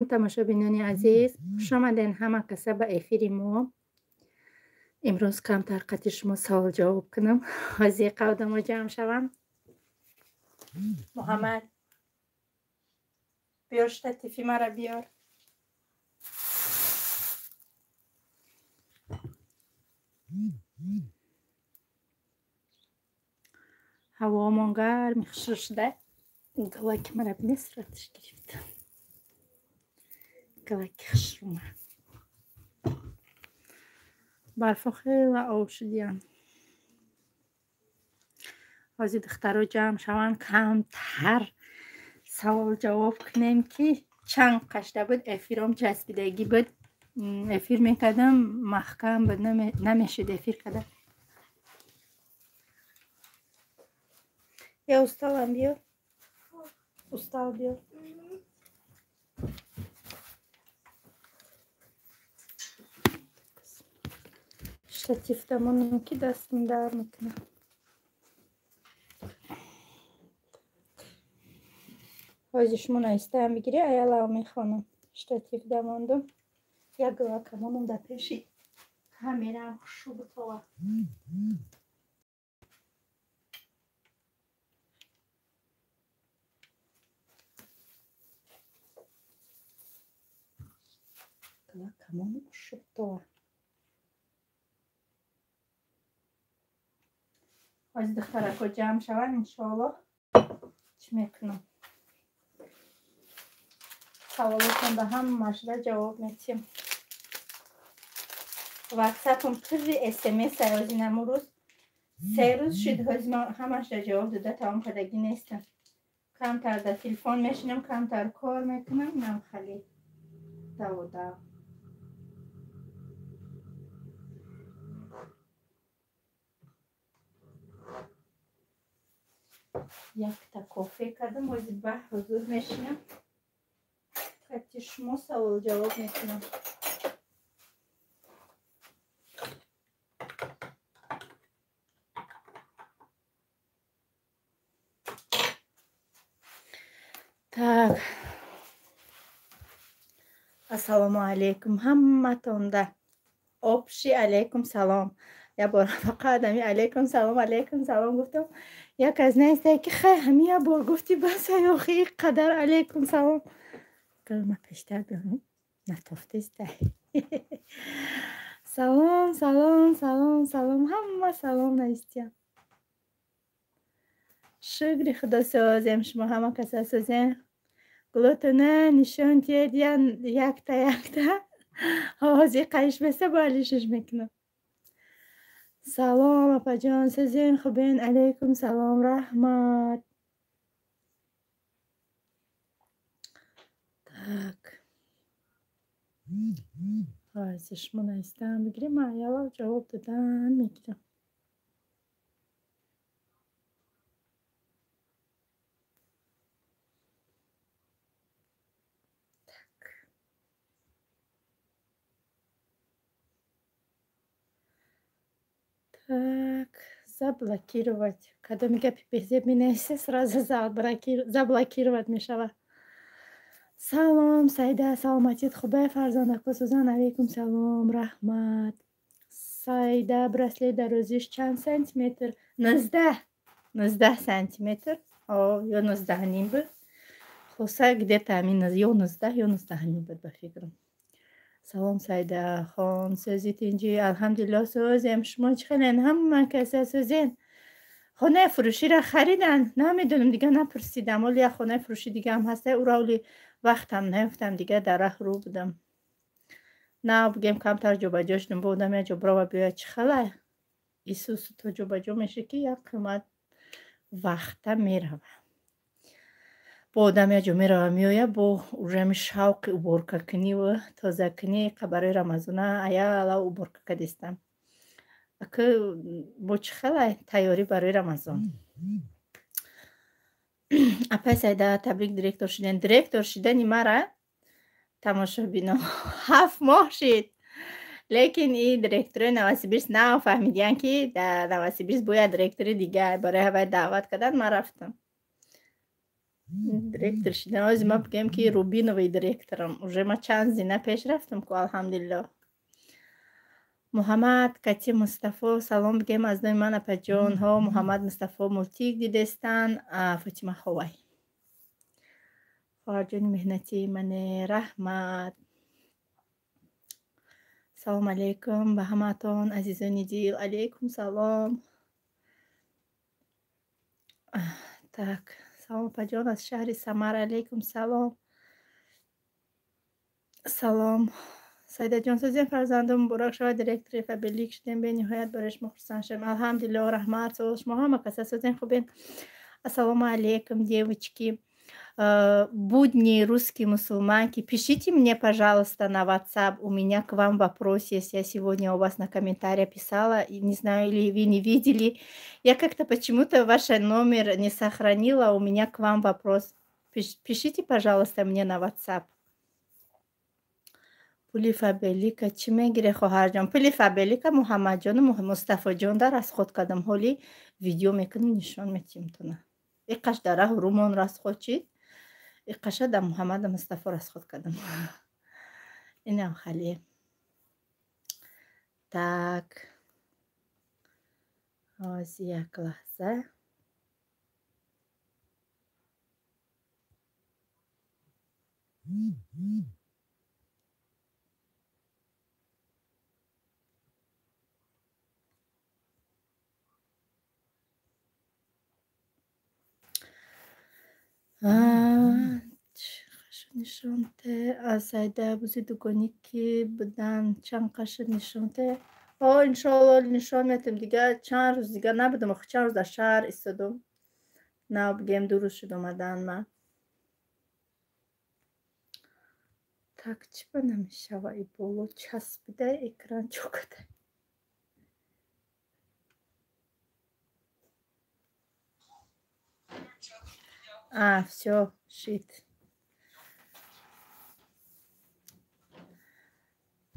Тамошобинони азиз, хуш омаден ҳама каса ба эфири мо. Имрӯз камтар қати шумо савол ҷавоб кунам. Ҳозир қавдамо ҷамъ шавам. Муҳаммад, биёр штатифи мара биёр. Ҳавоамон гарми хушрӯ шуда. Галаки мара бинед, сураташ гирифта. Галаки хушрӯма. Барфо хеле об шудиянд. Ҳозир духтаро ҷамъ шаванд, камтар савол ҷавоб кунем, ки чанд қашта буд эфиром часпидагӣ буд. Эфир мекардам, маҳкам буд, намешуд эфир карда. Я усталам, биёр. Устал, биёр. Штатив дамонам, ки дастам дар мекунад. Ҳозир шумо наистаам бигирӣ, аялав мехонам. Штатив дамондум. Як галакамонам дар пеши камераам хушу битова. Галакамонам хушу битова. Ҳозир духтарако ҷамъ шаванд, иншоаллоҳ чӣ мекунам? Саволотон ба ҳамашда ҷавоб метиҳем. Ватсапам пурри смс ҳозир намурӯз се рӯз шуд, ҳозир ман ҳамашда ҷавоб дода тамом кардагӣ нестам. Камтар дар телефон мешинам, камтар кор мекунам, инам хеле даводав. Якта кофе кардам, ҳозир ба ҳузур мешинам. Қати шумо савол ҷавоб мекунам. Так. Ассалому алайкум ҳамматонда. Обши алайкум салом. Як бор фақат ҳами алайкум салом, алайкум салом гуфтам. Як аз наистае ки хай ҳами як бор гуфти бас, охи ин қадар алайкум салом. Ма пештар биём, натофтистай. Салом, салом, салом, салом, ҳама салом наистиям. Шукри Худо созем, шумо ҳама каса созем. Гулотона нишон тиед якта якта. Ҳозир қайш беса бо алишаш мекунам. Салом апаҷон, созем, хубен, алайкум салом, раҳмат. Так. Ҳозир шумо наистаам бигирем, ман аялав ҷавоб додан мегирам. Так, заблокировать. Кадоми гапи безеб менависе, сразу заблокировать мешавад. Салом, Саида, саломатит хубе, фарзандако сузан, алейкум салом, раҳмат. Саида, браслет дарозиш чанд сантиметр? 19. 19 сантиметр. О, ё 19 ним буд. Хулоса, где-то ҳамин ё 19, ё 19 ним буд ба фикрам. Салом, Саида хон, сӯзи тинҷӣ, алҳамдулиллоҳ сӯзем. Шумо чӣ хелен? Ҳама каса сӯзен. Хонаи фурӯширо хариданд. Намедонам, дига напурсидам. Оли як хонаи фурӯши дига ҳам ҳаста, ура оли вақтам наёфтам, дига дар раҳ рӯ будам. На, бигем камтар ҷобаҷо шудам, бо одам як ҷо бирова биёяд, чӣ хела? Исусу то ҷобаҷо меша, ки як қимат вақта мерава. Бо одам як ҷо мерава меояд, бо уже ҳами шавқи уборкакуниву тозакунӣ барои Рамазона аяла уборка кардистам. Ака бо чӣ хела тайёрӣ барои Рамазон? Апай Сайда, табрик директор шудан. Директор шудани мара тамошобино 7 моҳ шид. Лекин и директорои Новосибирск нафаҳмидиянд, ки дар Новосибирск бояд директори дигар барои ҳавай даъват кардан, ман рафтам. Директор шидам. Ози ма бигӯем, ки рубиновый директорам. Уже ма чанд зина пеш рафтам ку, алҳамдулилло. Муҳаммад кати Мустафо салом бигем аз номи ман, апаҷонҳо. Муҳаммад Мустафо мултик дидестан. Фотима ховай. Хоҳарҷони меҳнатии мане, раҳмат. Салом алейкум ба ҳамаатон, азизони дил. Алейкум салом. Так, салом, апаҷон, аз шаҳри Самара. Алейкум салом. Салом. Саидаҷон, созем, фарзандон муборак шавад, директори Фаберлик шудем, бениҳоят барои шумо хурсанд шудем. Алҳамдулилло, раҳмат. Шумо ҳама каса созем, хубем. Ассалому алейкум, девочки. Будни русские мусульманки, пишите мне, пожалуйста, на WhatsApp. У меня к вам вопрос есть. Я сегодня у вас на комментарии писала, и не знаю, или вы не видели. Я как-то почему-то ваш номер не сохранила. У меня к вам вопрос. Пишите, пожалуйста, мне на WhatsApp. Пули Фаберлика чӣ мегире, хоҳарҷон? Пули Фаберлика Муҳаммадҷону Мустафоҷон дар расход кардам. Ҳоли видео мекунем, нишон метиҳем туна. Иқаш дар раҳу румон расход чид, иқаша дар Муҳаммаду Мустафо расход кардам. Инам хали. Так, ҳози як лаҳза. Нишонте аз Сайда бузи дугонӣ ки будан чанд қашр нишонте. О, иншоалло, нишон метем. Дига чанд рӯз дига набудам, охи чанд рӯз дар шаҳр истодум. Нав бигем, 2 рӯз шуд омадан ма. Так, чӣ ба намешава? И боло часпида экран чокада. А, всё, шид.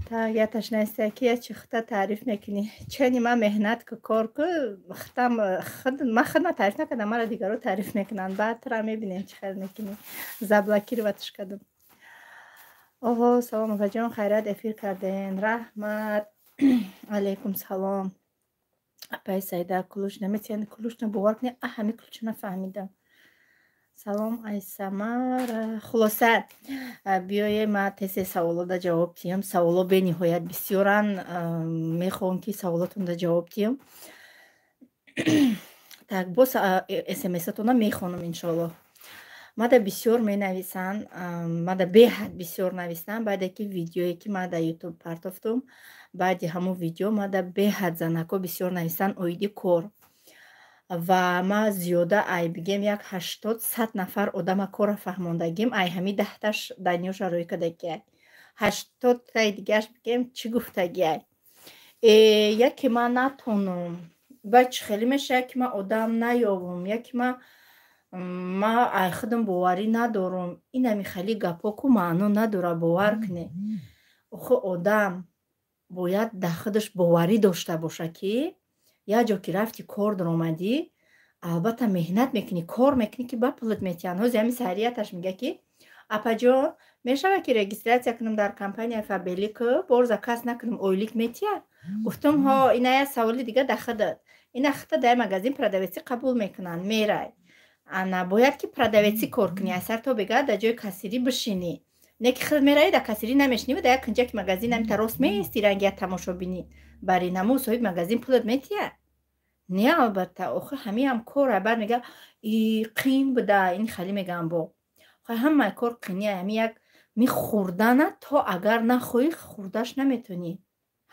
Так, яташ наиста, ки я чи хита таъриф мекунӣ. Чани ма меҳнат ку, кор ку, хитам худ ма худма таъриф накардам, маро дигаро таъриф мекунанд. Баъд тура мебинем, чӣ хел мекунӣ. Заблокировать ш кардам. Оҳо, салом, апаҷон, хайрат эфир карден. Раҳмат. Алейкум салом. Апаи Саида, ключ наметиҳанд, ключ на, бовар кунед, а ҳами ключ нафаҳмидам. Салом ай Самара. Хулоса, биёе ма тез саволода ҷавоб диҳам. Саволо бениҳоят бисёранд. Мехоҳам, ки саволотонда ҷавоб диҳам. Так, боз смсатона мехонам, иншоалло. Мада бисёр менависанд, мада беҳад бисёр нависанд, баъде ки видеое ки ма дар Ютуб партофтум, баъди ҳамон видео мада беҳад занако бисёр нависанд оиди кор. Ва ма зиёда ай бигем як 80-100 нафар одама корро фаҳмондагим, ай ҳами 10таш данёша рӯй кардагиай. 80таи дигааш бигем чӣ гуфтагиай? Э, яке ман натонум, баъд чӣ хеле мешавад, ки ман одам наёбум, яке ма ай худам боварӣ надорум. Инами хеле гапҳо ку маъно надорад, бовар кунед. Охи одам бояд дар худаш боварӣ дошта бошад, ки як ҷо ки рафти, кор даромадӣ, албатта меҳнат мекунӣ, кор мекунӣ, ки ба пулат метиҳанд. Ҳози ҳами саҳрияташ мега, ки апаҷон, мешавад, ки регистрация кунам дар компанияи Фаберлик, бор заказ накунам, ойлик метиҳад? Гуфтам, ҳо, ина як саволи дига дар худат. Ина хита дар магазин продавец ӣ қабул мекунанд, мерай. Ана бояд ки продавец ӣ кор кунӣ, аз сар то бега дар ҷои кассирӣ бишинӣ. Не ки худ меравӣ, дар кассирӣ намешинӣ, дар як кунҷаки магазин ҳамита рост меисти, ранги як тамошобинӣ. Бари наму соҳиби магазин пулат метиҳад? Не, албатта, охи ҳамиам кора. Баъд мега, и қин буда, ин хеле мегӯям бо. Охи ҳамаи кор қиния, ҳами як ми хӯрдана то агар нахоҳӣ, хӯрдаш наметонӣ.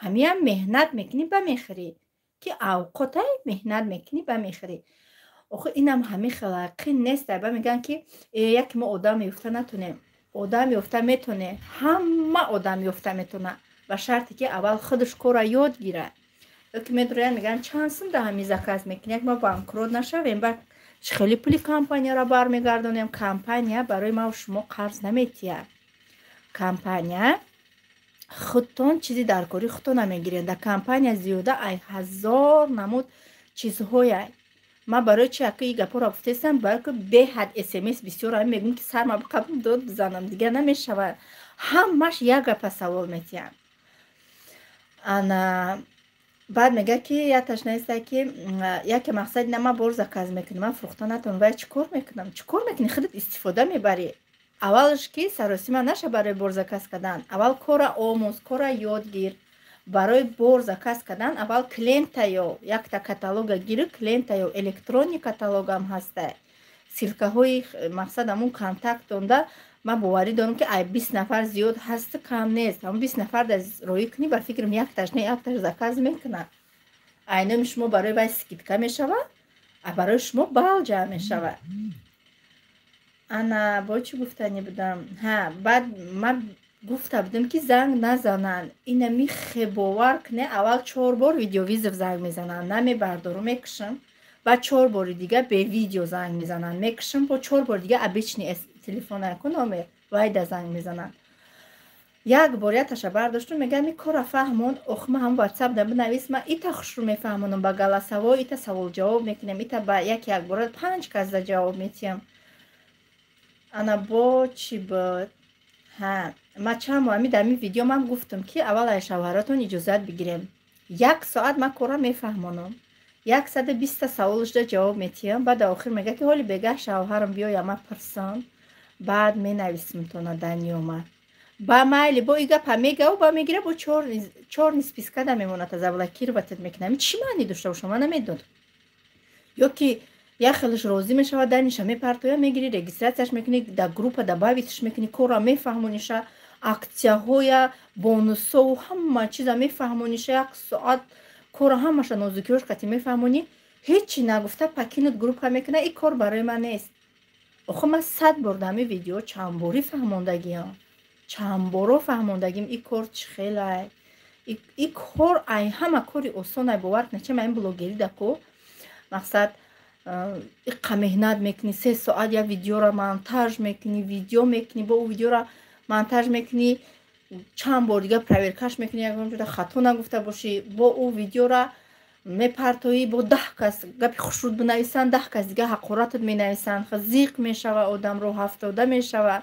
Ҳамиам меҳнат мекунӣ, ба мехӯрӣ. Ки авқотай меҳнат мекунӣ, ба мехӯрӣ. Охи инам ҳами хела қин нест. Ба мегӯянд, ки яке мо одам ёфта натонем. Одам ёфта метоне, ҳама одам ёфта метона, ба шарте ки аввал худаш корра ёд гирад. Ё ки медроянд, мегӯянд, чанд сум да ҳами заказ мекунӣ, як ма банкрот нашавем, баъд чӣ хеле пули компанияро бармегардонем? Компания барои маву шумо қарз наметиҳад. Компания худтон чизи дар кори худтон намегиред. Дар компания зиёда ай 1000 намуд чизҳояй. Ман барои чи ака и гапҳоро гуфтестам? Барои ки беҳад СМС бисёр ами мегӯм, ки сарма биқабм, дод бизанам, дигар намешавад. Ҳамаш як гапа савол метиҳанд. Ана баъд мегӯяд, ки якташ наиста, ки яке мақсади на, ман бор заказ мекунам, ман фурӯхта натавонам, вай чӣ кор мекунам? Чӣ кор мекунӣ? Худат истифода мебарӣ. Аввалш ки саросима наша барои бор заказ кардан. Аввал кора омӯз, кора ёд гир. Барои бор заказ кардан аввал клиента ё якта каталога гирӣ, клиента ё электронный каталогам ҳаста. Ссылкаҳои мақсад ҳамун контакт донда, ман боварӣ дорам, ки ай 20 нафар зиёд ҳаст, кам нест. Ҳамун 20 нафар да роӣ кунӣ, ба фикрам, якташ не, якташ заказ мекунад. Айноми шумо барои вай скидка мешавад, а барои шумо балл ҷамъ мешавад. Ана бо чӣ гуфтанӣ будам? Ҳа, баъд ман гуфта будам, ки занг назананд. Инами хебовар куне, аввал чор бор видеовызов занг мезананд, намебардору, мекушам. Баъд чор бори дига бе видео занг мезананд, мекушам. Бо чор бори дига обычный телефон ку номер вайда занг мезананд. Як бор якташа бардоштум, мегӯям, и кора фаҳмон. Ох, ма ҳам Ватсап да бинавис, ма ита хушрӯ мефаҳмонам, ба голосовой ита савол ҷавоб мекунем, ита ба як як бора панҷ кас да ҷавоб метиҳам. Ана бо чӣ буд? Ҳа, ма чанд моҳ ами дар ми видео ман гуфтам, ки аввал ай шавҳаротон иҷозат бигирем. Як соат ман кора мефаҳмонам, 120-та саволашда ҷавоб метиҳам. Баъд дар охир мегӯяд, ки ҳоли бегаҳ шавҳарам биёя, ман пурсам, баъд менависимтона даниёма. Ба майли, бо и гапа мегаву ба мегира, бо чёрный спискада мемонад, заблокировать мекунам. Чӣ маънӣ дошта боша, ман намедонам. Ё ки як хелаш розӣ мешавад, данныйша мепартоя, мегирӣ, регистрацияш мекунӣ, дар группа добавитьш мекунӣ, корра мефаҳмониша, акцияҳоя, бонусову ҳама чиза мефаҳмониша, як соат кора ҳамаша нозукиҳош қати мефаҳмонӣ, ҳечи нагуфта покинуть группа мекуна. Ин кор барои ман нест. Охо, ман 100 бор дар ҳамин видео чандборӣ фаҳмондагиам, чандборо фаҳмондагим, ин кор чӣ хелай. Ин кор ай ҳама кори осонай, бовар кунед. Чема ин блогерӣ дако мақсад иққа меҳнат мекунӣ, 3 соат як видеоро монтаж мекунӣ, видео мекунӣ, бо ӯ видеоро монтаж мекунӣ, чанд бор дига проверкаш мекунӣ, ягон ҷода хато нагуфта бошӣ, бо ӯ видеора мепартоӣ, бо 10 кас гапи хушруд бинависанд, 10 кас дига ҳақоратат менависанд, зиқ мешава одам, роҳафтода мешава.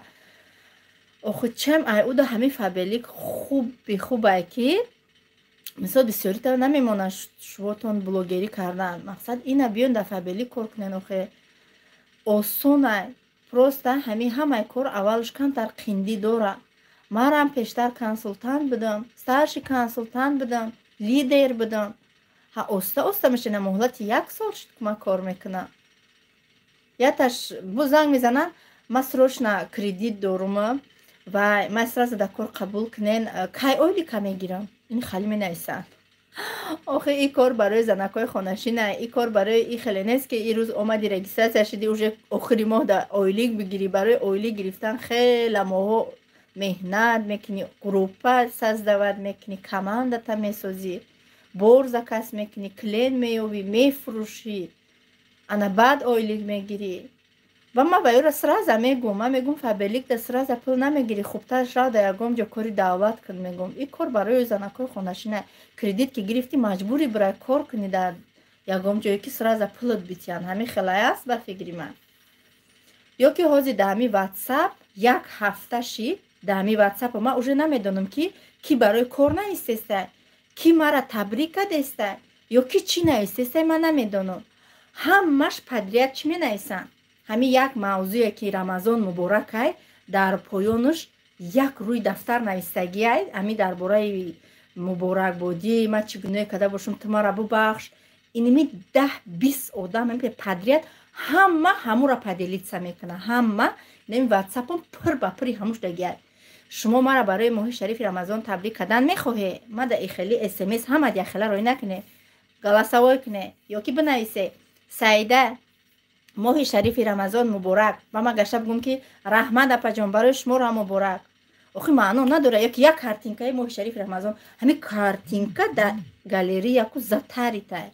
Охи, чем ай уда ҳамин Фаберлик хуби хубае, ки мисол бисёрита намемонад шувотон блогерӣ кардан. Мақсад ина биён дар Фаберлик кор кунен. Охе, осонай. Просто ҳамин ҳамаи кор аввалш камтар қиндӣ дора. Манам пештар консултант будам, старший консултант будам, лидер будам. Ҳа, оста оста мешина, муҳлати як сол шуд, ки ман кор мекунам. Яташ бо занг мезананд: «Ман срочно кредит дорум ва ман сразу дар кор қабул кунен, кай ойлика мегирам?» Ин хали менависанд. Охи, ин кор барои занакҳои хонашина, ин кор барои ин хеле нест, ки ин рӯз омади, регистрация шуди, уже охири моҳ да ойлик бигирӣ. Барои ойлик гирифтан хеле моҳҳо меҳнат мекунӣ, группа создавать мекунӣ, командата месозӣ, бор заказ мекунӣ, клиент меёбӣ, мефурӯшӣ, ана баъд ойлик мегирӣ. Ва ман ба ёра сразу мегӯм, ман мегӯм, Фаберликда сразу пул намегирӣ, хубтар шав дар ягон ҷо кори давлат кун. Мегӯм, ин кор барои занакҳои хонашина. Кредит ки гирифтӣ, маҷбурӣ бирай кор кунӣ дар ягон ҷое, ки сразу пулат битиҳанд. Ҳамин хелай аст ба фикри ман. Ё ки ҳозир дар ҳамин Ватсап як ҳафта шид, дар ҳамин Ватсапо ман уже намедонам, ки кӣ барои кор наистеста, кӣ мара табрик кардеста ё ки чӣ наистеста, ман намедонам. Ҳамаш подряд чӣ менависанд? Ҳамин як мавзӯе, ки «Рамазон муборакай», дар поёнаш як рӯи дафтар навистагиай, ҳамин дар бораи муборакбодӣ, ман чӣ гуноҳе карда бошам, ту мара бубахш. Иними 10-20 одам подряд ҳама ҳамура поделиться мекунад. Ҳама инами Ватсапом пур ба пури ҳамуш дагиай. Шумо мара барои моҳи шарифи Рамазон табрик кардан мехоҳе, ма да ихели СМС ҳама яхела рӯй накуне, голосовой куне ё ки бинависе: «Саида, моҳи шарифи Рамазон муборак». Ва ман гашта бигӯм, ки «Раҳмат, апаҷон, барои шуморо муборак». Охи, маъно надора. Ёки як картинкаи моҳи шарифи Рамазон, ҳамин картинка дар галерея ку затаритай,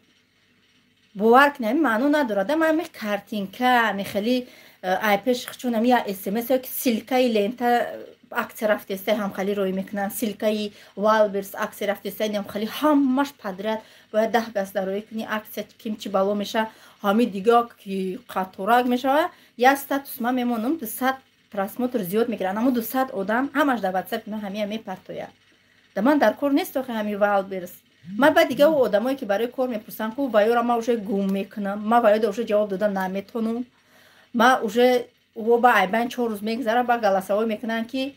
бовар кунед, ҳамин маъно надорад. Да ман ҳамин картинка мехели ай пеш чун ҳамин як СМС ёки ссылкаи лента. Акция рафтестай, ҳамхали рӯй мекунанд. Ссылкаи Вайлдберриз акция рафтестай, ҳамхали ҳамаш подряд бояд 10 кас дароӣ кунӣ. Акция ким чӣ бало меша, ҳами дига ки қаторак мешава. Як статус ман мемонам, 200 просмотр зиёд мегиранд. Амо 200 одам ҳамаш дар Ватсапи ман ҳамия мепартояд. Да ман дар кор нест охи ҳами Вайлдберриз. Ман баъд дига ӯ одамое, ки барои кор мепурсанд ку, ваёра ман уже гум мекунам. Ман ваёда уже ҷавоб дода наметонам. Ман уже ӯ ба айбан 4 рӯз мегзара, ба голосовой мекунанд, ки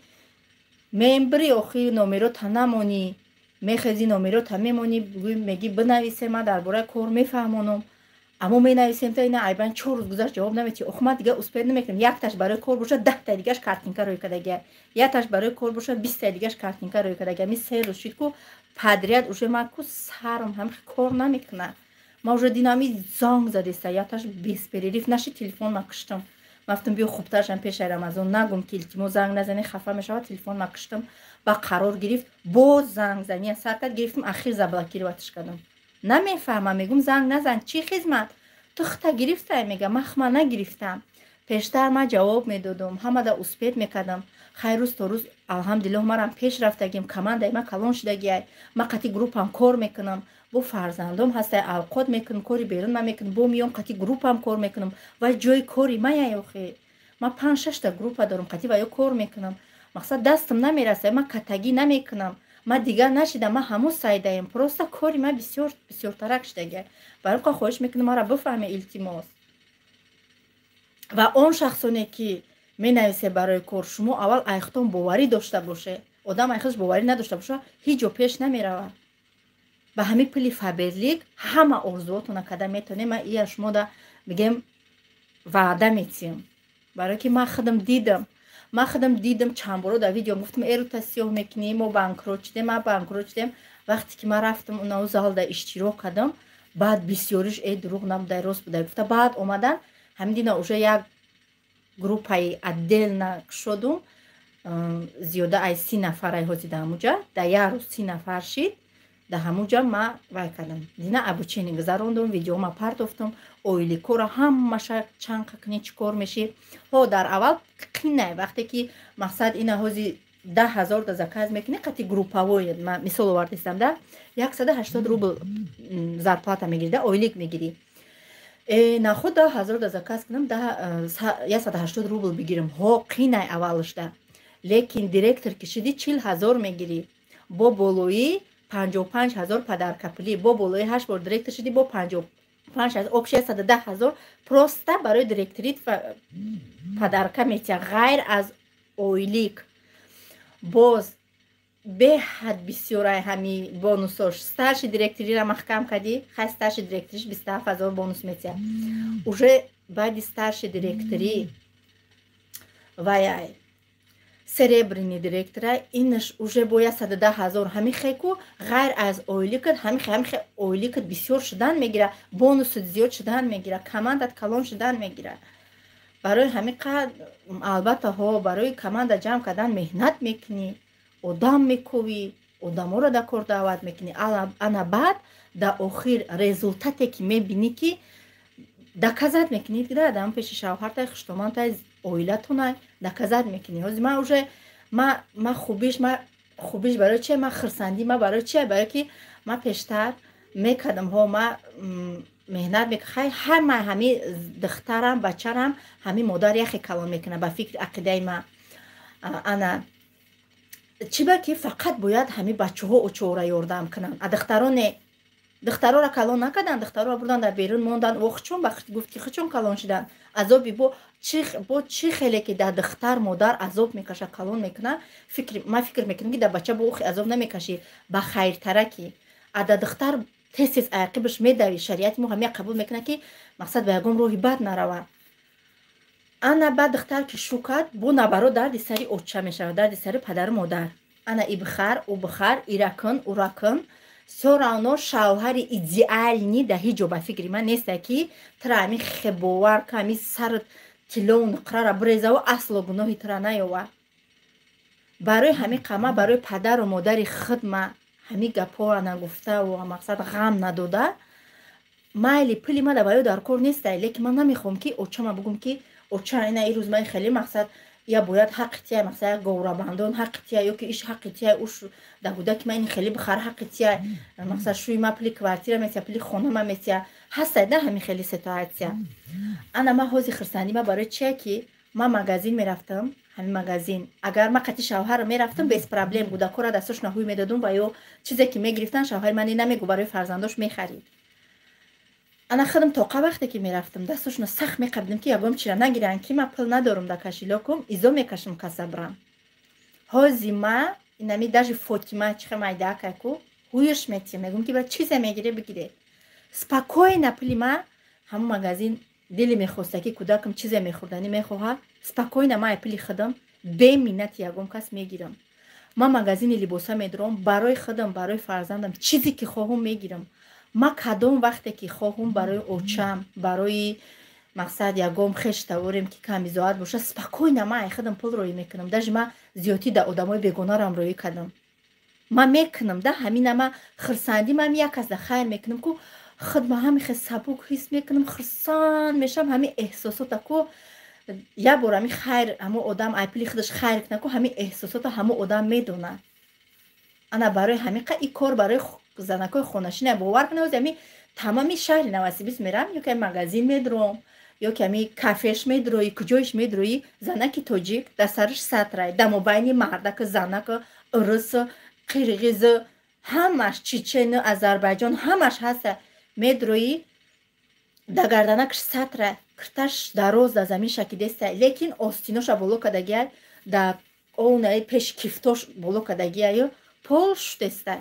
мембри охи номерота намонӣ, мехези, номерота мемонӣ, меги бинависе, ман дар бораи кор мефаҳмонам. Аммо менависем, та ина айбан 4 рӯз гузашт, ҷавоб наметиҳӣ. Охи ман дига успеть намекунам. Якташ барои кор бошад, 10-таи дигаш картинка рӯй кардагия. Якташ барои кор бошад, 20-таи дигаш картинка рӯй кардагия. Ми 3 рӯз шид ку подряд, уже ман ку сарам ҳам кор намекунад. Ман уже динами занг задеста, якташ без перерыв наши телефон ма киштам. Ман гуфтам, биё, хубтаршам пешаи Рамазон нагум, ки илтимос, занг назанӣ, хафа мешавад. Телефон ма киштам, ба қарор гирифт, боз занг зани сар кард, гирифтам, ахир заблокироватьш кардам. Намефаҳмам, мегум, занг назан, чӣ хизмат? Ту хта гирифтай, мега, ман хма нагирифтам. Пештар ман ҷавоб медодам, ҳамада успеть мекардам. Хай, рӯз то рӯз, алҳамдулиллоҳ, марам пеш рафтагим, командаи ман калон шудагиай, ман қати группам кор мекунам, бо фарзандом ҳастай, авқот мекунам, кори берун ман мекунам, бо миём, қати группам кор мекунам. Вай ҷои кори маяй охи. Ман панҷ шашта группа дорам, қати ваё кор мекунам. Мақсад, дастам намераса, ман катагӣ намекунам. Ман дигар нашидам, ман ҳамун сайдаем, просто кори ман бисёр бисёртарак шудагиай. Барои ка хоҳиш мекунам, маро бифаҳме, илтимос. Ва он шахсоне, ки менависе барои кор, шумо аввал айхтон боварӣ дошта боше. Одам айхудаш боварӣ надошта боша, ҳеҷ ҷо пеш намеравад. Ба ҳамин пули Фаберлик ҳама орзуотона карда метавонем. Ман ия шумода бигем, ваъда метиҳам, барое ки ман худам дидам. Ман худам дидам, чанд боро дар видео гуфтам: эрута сиёҳ мекунӣ, мо банкрот шудем, ман банкрот шудем. Вақте ки ман рафтам, унау залда иштирок кардам, баъд бисёриш э дурӯғ набудай, рост будай гуфта, баъд омадан. Ҳамин дина уже як группаи отдельно шудум, зиёда ай 30 нафарай ҳози дар ҳамуҷа. Дар як рӯз 30 нафар шид. Дар ҳамуҷа ма вай кардам, дина обучение гузарондум, видеома партофтум, ойликора ҳамаша чанд қа кунӣ, чӣ кор мешӣ. Ҳо, дар аввал қинай, вақте ки мақсад ина ҳози 10 000 да заказ мекунӣ қати группавой, мисол овардистам, да 180 рубл зарплата мегирӣ, да ойлик мегирӣ. Наход 10 000 да заказ кунам, 180 рубл бигирам? Ҳо, қинай аввалашда, лекин директор ки шидӣ, 40 000 мегирӣ, бо болоӣ 55 000 подарка пулӣ, бо болои ҳашт бор директор шидӣ, бо 55 000, общий 110 000 просто барои директорит подарка метиҳад, ғайр аз ойлик. Боз беҳад бисёрай ҳами бонусош. Старший директорира маҳкам кардӣ, хай, старший директориш 27 000 бонус метиҳад. Уже баъди старший директорӣ ваяй серебряный директора, инаш уже бо 110 000. Ҳами хеку ғайр аз ойликат, ҳами ойликат бисёр шудан мегира, бонусат зиёд шудан мегира, командат калон шудан мегира. Барои ҳамин қад, албатта, ҳо, барои команда ҷамъ кардан меҳнат мекунӣ, одам мековӣ, одаморо дар кор даъват мекунӣ. Ана баъд дар охир результате ки мебинӣ, ки доказать мекунӣ, да пеши шавҳартай, хуштомантай, оилатонай доказать мекунӣ. Ҳозир ман уже ма хубиш, ма хубиш барои чи, ма хирсандӣ ма барои чи? Барое ки ма пештар мекардам, ҳо, ма меҳнат мек, хай, ҳама ҳами духтарам, бачарам ҳами модар яхе калон мекунад, ба фикри ақидаи ма. Ана чӣ ба ки фақат бояд ҳами бачаҳо очора ёрдам кунанд, а духтароне духтароро калон накарданд, духтароро бурдан, дар берун мондан. О, хучон ба гуфт ки хучон калон шуданд. Азоби бо чӣ хеле ки дар духтар модар азоб мекаша, калон мекунад, ман фикр мекунам, ки дар бача бо охи азоб намекашӣ, ба хайртараки. А дар духтар тез тез ақибаш медавӣ. Шариати мо ҳамия қабул мекунад, ки мақсад ба ягон роҳи бад нарава. Ана баъд духтар ки шу кард, бо набаро дарди сари оча мешавад, дарди сари падару модар. Ана и бихар, ӯ бихар, ира кун, ура кун. Всё равно шавҳари идеальный дар ҳеҷ ҷо ба фикри ман неста, ки тра ҳамин хебовар ка, ҳамин сару тиллову нуқрара бирезаву асло гуноҳи тра наёва. Барои ҳамин қама барои падару модари худ ма ҳамин гапҳоро нагуфтаву мақсад ғам надода. Майли, пули ма дар ё дар кор нестай, лекин ман намехоҳам, ки очама бугум, ки оча, ина ирӯз ман хеле мақсад Я бояд ҳаққи тия, масалан, говрабандон ҳаққи тия, ё ки иш ҳаққи тия, уш да гудаки ман ин хеле бихар, ҳаққи тия, масалан, шӯи ма пули квартира метия, пули хона ма метия. Ҳастай да ҳамин хели ситуация. Ана ман ҳози хурсандӣ ма барои чия, ки ман магазин мерафтам, ҳамин магазин агар ман қати шавҳарам мерафтам, без проблем гудакора дастошона ҳуй медодум ва ё чизе ки мегирифтан, шавҳари ман намегу, барои фарзандош мехарид. Ана худам тоқа вақте ки мерафтам, дастошона сахт меқабидам, ки ягон чира нагиранд, ки ман пул надорам дар кошелёк ум, изо мекашам каса брам. Ҳози ма инами даже Фотима чиха майдаакайку ҳуюш метиҳам, мегӯм, ки ба чизе мегире, бигире спокойно. Пули ма ҳамон магазин дили мехоста, ки кӯдакам чизе мехӯрданӣ мехоҳад, спокойно ман пули худам беминнати ягон кас мегирам. Ман магазини либоса медурам, барои худам, барои фарзандам чизе ки хоҳум, мегирам. Ман кадом вақте ки хоҳум, барои очам, барои мақсад ягон хеш таворем, ки камбизоат боша, спокойно ман ай худам пул роӣ мекунам. Даже ман зиёдтӣ да одамои бегонарам роӣ кардам, ман мекунам да. Ҳамина ма хурсандӣ, ман як кас да хайр мекунам ку, худ ма ҳами хел сабук ҳис мекунам, хурсанд мешавам. Ҳамин эҳсосота ку, як бор ҳами хайр, ҳамо одам ай пули худаш хайр кунад ку, ҳамин эҳсосота ҳамо одам медонад. Ана барои ҳамин и кор барои занакҳои хонашина, бовар кунед, ҳози ҳами тамоми шаҳри Новосибирск мерам, ё ки магазин медуром, ё ки ҳами кафеш медуроӣ, куҷоиш медуроӣ, занаки тоҷик дар сараш сатрай, дар мобайни мардаку, занаку, урус, қирғизу, ҳамаш, чечену, Азарбайҷон, ҳамаш ҳаста. Медуроӣ, дар гарданакаш сатра, кирташ дароз, дар замин шакидеста, лекин остиноша боло кардагиай, дар онаи пеши кифтош боло кардагиаю, пол шудеста.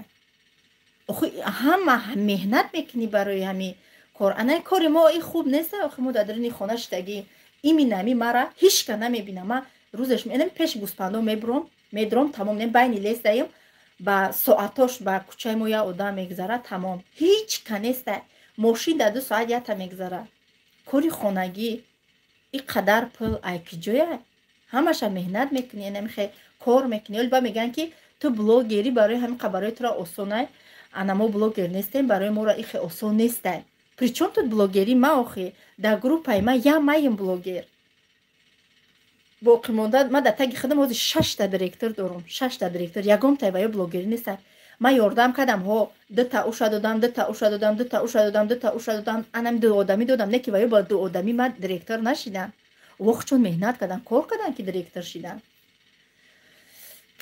Охи, ҳама меҳнат мекунӣ барои ҳами кор. Ана кори мо и хуб нест. Охи, мо дар даруни хона шидагӣ, именно ами мара ҳичка намебина. Ма рӯзеш менам, пеши гӯспандо мебуром, медуром, тамом, не байни лесдаем, ба соатош ба кӯчаи мо як одам мегузарад, тамом, ҳеҷ ка неста. Мошин дар 2 соат якта мегузарад. Кори хонагӣ, и қадар пул ай киҷоя? Ҳамаша меҳнат мекунӣ, намихе кор мекунӣ. Оли ба мегӯянд, ки ту блогерӣ, барои ҳамин қа барои туро осонай. Ана мо блогер нестем, барои моро ихе осон нестай. Причём тут блогерӣ? Ма охи дар группаи ма я маем блогер боқимонда. Ма дар таги худам ҳозир шашта директор дорум, шашта директор, ягонтай ва ё блогерӣ нестай. Ман ёрдам кардам, ҳо, дута уша додам, дута уша додам, дута уша додам, дута уша додам, анам ду одамӣ додам, не ки ва ё ба ду одамӣ ман директор нашидам. Вохчон меҳнат кардам, кор кардам, ки директор шидам.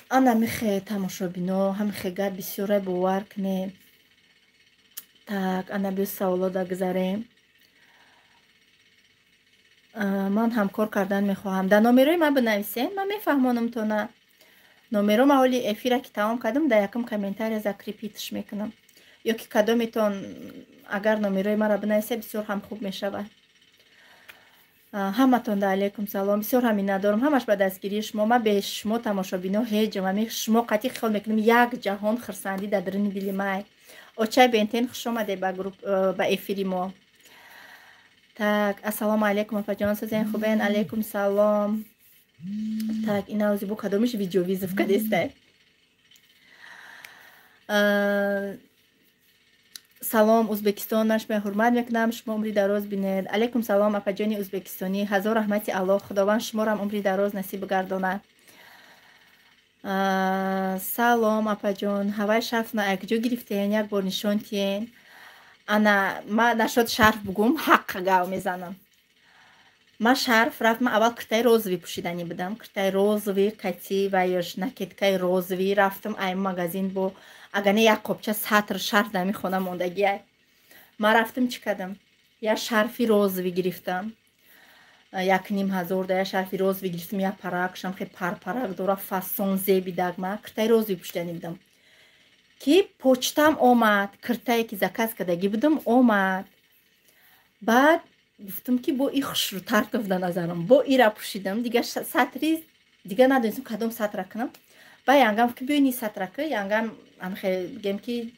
Ана михе, тамошобино, ҳамихе гап бисёре, бовар кунед. Так, ана биё, саволо дагзарем. Ман ҳамкор кардан мехоҳам, дар номерои ман бинависен, ман мефаҳмонам тона. Номеро ма ҳоли эфира ки тамом кардам, дар якум комментария закрепить ш мекунам. Ё ки кадометон агар номерои маро бинависе, бисёр ҳам хуб мешавад. Ҳаматон да алейкум салом. Бисёр ҳам миннатдорам, ҳамаш ба дастгирии шумо. Ма бе шумо, тамошобино, ҳеҷ. Ами шумо қатъи хиёл мекунам, як ҷаҳон хурсандӣ дар даруни дили май. Очай Бентен, хуш омаде ба групп, ба эфири мо. Так, ассалому алайкум, апаҷон, созен, хубен? Алайкум салом. Так, ина бу кадомиш видеовызов кадестай? Салом, Узбекистон, ман шуморо ҳурмат мекунам, шумо умри дароз бинед. Алайкум салом, апаҷони узбекистонӣ, ҳазор раҳмати Аллоҳ, Худованд шуморам умри дароз насиб гардонад. Салом, апаҷон, ҳавай шарфна якҷо гирифтен, як бор нишон тиен. Ана ма нашод шарф бугум, ҳақ гав мезанам. Ма шарф рафт, ма аввал киртаи розовый пӯшиданӣ будам, киртаи розовый кати ва ёш накидка и розовый. Рафтам ай магазин, бо агар не як қопча сатр шарф дар ҳамин хона мондагиай. Ма рафтам, чӣ кардам? Як шарфи розовый гирифтам, 1500 да як шарфи розовый гирифтам, як паракшам хе парпарак дора, фасон зебидак. Ма киртаи розовый пӯшиданӣ будам, ки почтам омад, киртае ки заказ кардагӣ будам, омад. Баъд гуфтам, ки бо и хушрӯтар гуфт назарам, бо ира пӯшидам. Дига сатри дига надонистам кадом сатра кунам. Ба янгам ки биёни сатра ки янгам амхе бигем, ки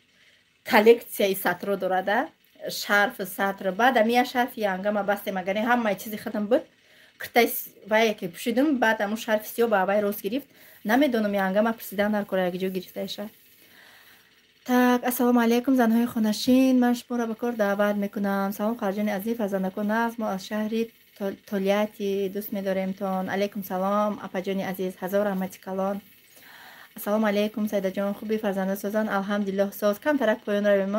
коллексияи сатро дорада, шарф, сатр. Баъд ами я шарфи янгама бастем, агар ҳамаи чизи худам буд, киртаи вае ки пӯшидам, баъд аму шарфи сиёҳ ба авай рост гирифт. Намедонам, янгама пурсидан дар кора, якҷо гирифтаиша. Так, ассалому алайкум, занҳои хонашин, ман шуморо ба кор даъват мекунам. Салом, хоҳарҷони азиз, фарзандакон нағз? Мо аз шаҳри Толиати дӯст медоремтон. Алейкум салом, апаҷони азиз, ҳазор раҳмати калон. Ассалому алейкум, Сайдаҷон, хуби фарзанда созан? Алҳамдулиллоҳ, соз. Камтарак поён равем.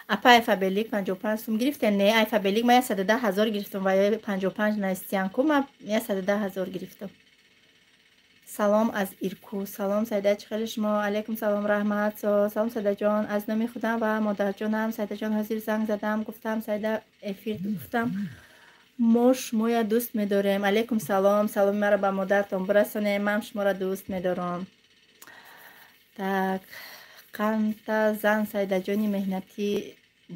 Апа, ай Фаберлик 55 сум гирифтем? Не, ай Фаберлик ма 110 ҳазор гирифтам ва 55 навистиянку, ма 110 ҳазор гирифтам. Салом аз Ирку. Салом Сайда, чӣ хеле шумо? Алейкум салом, раҳмат. Салом Сайдаҷон, аз номи худам ва модарҷонам. Сайдаҷон, ҳозир занг задам, гуфтам Сайда эфир гуфтам. Мо шумоя дӯст медорем. Алейкум салом, саломи маро ба модартон бирасонем, ман шуморо дӯст медорам. Так, қанта зан Сайдаҷони меҳнатӣ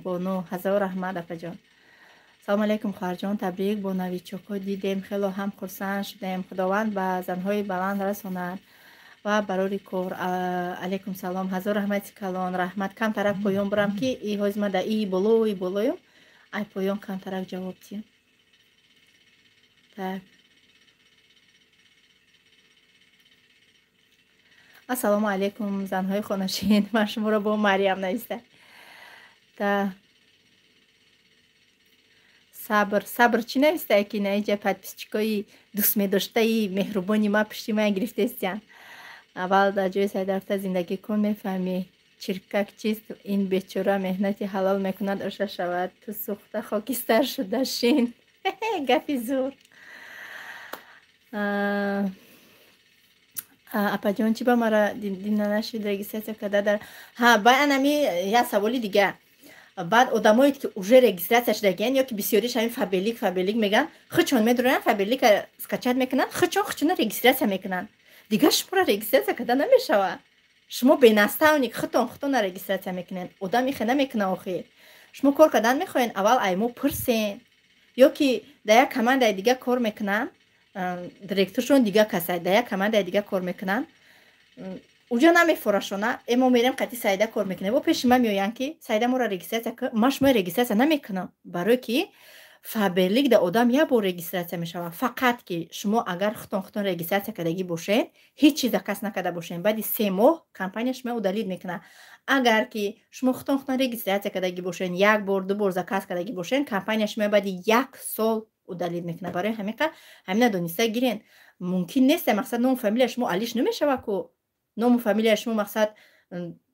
бону, ҳазор раҳмат апаҷон. Салом алейкум хоҳарҷон, табрик бо новичокҳо дидем, хело ҳам хурсанд шудем. Худованд ба занҳои баланд расонад ва барори кор. Алейкум салом, ҳазор раҳмати калон, раҳмат. Камтарак поён бурам ки и ҳозир ма да и болои болоюм, ай поён камтарак ҷавоб диҳем. Так. Ассалому алейкум занҳои хонашин, ман шуморо бо Мариям нависта. Та сабр, сабр чӣ навистае ки наиҷа подписчикои дӯстмедоштаи меҳрубони ма пушти ман гирифтестиян. Аввал дар ҷои Сайда рафта зиндагӣ кун, мефаҳмӣ чиркак чист. Ин бечора меҳнати ҳалол мекунад, оша шавад. Ту сӯхта хокистар шуда шин. Гапи зур. Апаҷон, чӣ ба мара дина нашид регистрация карда дар ҳа бай анами як саволи дига. Баъд одамое ки уже регистрация шудагиян ё ки бисёриш ҳамин Фаберлик Фаберлик меган, хучон медуроянд, Фаберлика скачать мекунанд, хучон хучона регистрация мекунанд. Дигар шуморо регистрация карда намешавад. Шумо бе наставник хутон хутона регистрация мекунед. Одам ихе намекуна охир. Шумо кор кардан мехоҳед, аввал ай мо пурсен. Ё ки дар як командаи дига кор мекунанд, директоршон дига касай, дар як командаи дига кор мекунанд, уҷо намефорашона, э мо мерем қати Сайда кор мекунем. Бо пеши ман меоянд ки Сайда моро регистрация кун, ман шуморо регистрация намекунам, барое ки Фаберлик да одам як бор регистрация мешавад. Фақат ки шумо агар хутон хутон регистрация кардагӣ бошед, ҳеҷ чиз заказ накарда бошед, баъди 3 моҳ компания шумо удалить мекунад. Агар ки шумо хутон хутон регистрация кардагӣ бошед, як бор, ду бор заказ кардагӣ бошед, компания шумо баъди 1 сол удалить мекунад. Барои ҳамин ҳамина дониста гирен. Мумкин нест, мақсад ному фамилия шумо алиш намешавад ку. Ному фамилия шумо мақсад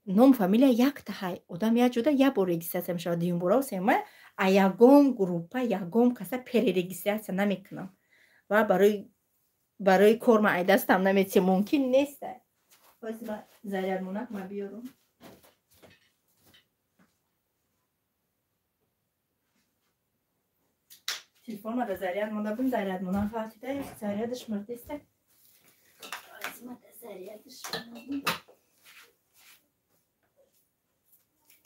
ному фамилия якта ҳай. Одам як ҷода як бор регистрация мешавад, дуюм бора сема а ягон группа, ягон каса перерегистрация намекунам. Ва барои кор ма ай дастам наметиҳам, мумкин нест. Ҳозир ма зарядмонак ма биёрам. Телефон ма да заряд монда бум, зарядмонак фавтида, зарядаш мурдиста. Ҳозир ма да зарядаш монда.